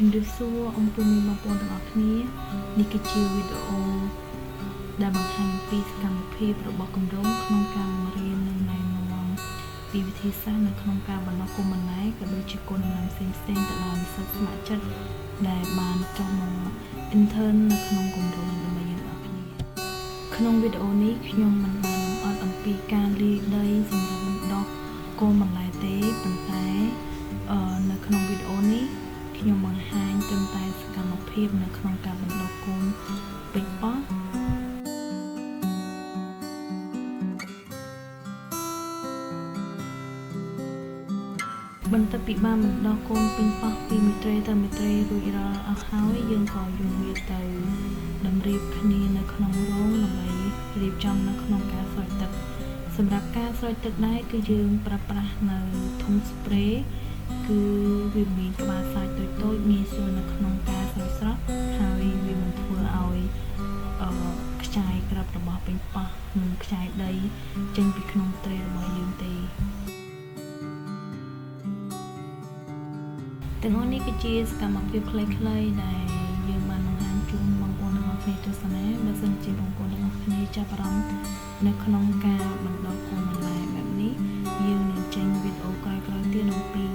ជំរាបសួរអំពូមីបងប្អូនទាំងអស់គ្នានេះគឺជាវីដេអូដែលបង្ហាញពីសកម្មភាពរបស់គម្រោងក្នុងការបង្រៀននិងណែនាំពីវិធីសាស្ត្រនៅក្នុងការបណ្ដុះកូនបន្លែក៏ដូចជាកូនដំណាំផ្សេងៗទៅដល់និស្សិតស្ម័គ្រចិត្តដែលបានចុះមក intern នៅក្នុងគម្រោងដើម្បីយើងទាំងអស់គ្នាក្នុងវីដេអូនេះខ្ញុំមិនបានលម្អិតអំពីការលាយដីសម្រាប់បណ្ដុះកូនបន្លែទេប៉ុន្តែនៅក្នុងវីដេអូនេះខ្ញុំបង្ហាញត្រឹមតែសកម្មភាពនៅក្នុងការបណ្ដុះកូនប៉េងប៉ោះបន្ទាប់ពីបានបណ្ដុះកូនប៉េងប៉ោះពីមួយត្រេទៅមួយត្រេរួចរាល់អស់ហើយយើងក៏យកវាទៅតម្រៀបគ្នានៅក្នុងរោងដើម្បីរៀបចំនៅក្នុងការស្រោចទឹកសម្រាប់ការស្រោចទឹកដែរគឺយើងប្រើប្រាស់នៅធុង spray គឺវាមានក្បាលសាច់តូចៗងាយស្រួលនៅក្នុងការស្រោចស្រពហើយវាមិនធ្វើឲ្យអឺខ្ចាយក្របរបស់ប៉េងប៉ោះនិងខ្ចាយដីចេញពីក្នុងត្រេរបស់យើងទេទាំងអស់នេះគឺជាសកម្មភាពខ្លីៗដែលយើងបានបង្ហាញជូនបងប្អូនទាំងអស់គ្នាទស្សនាបើសិនជាបងប្អូនទាំងអស់គ្នាចាប់អារម្មណ៍នៅក្នុងការបណ្ដុះកូនបន្លែបែបនេះយើងនឹងចេញវីដេអូក្រោយៗទៀតអំពី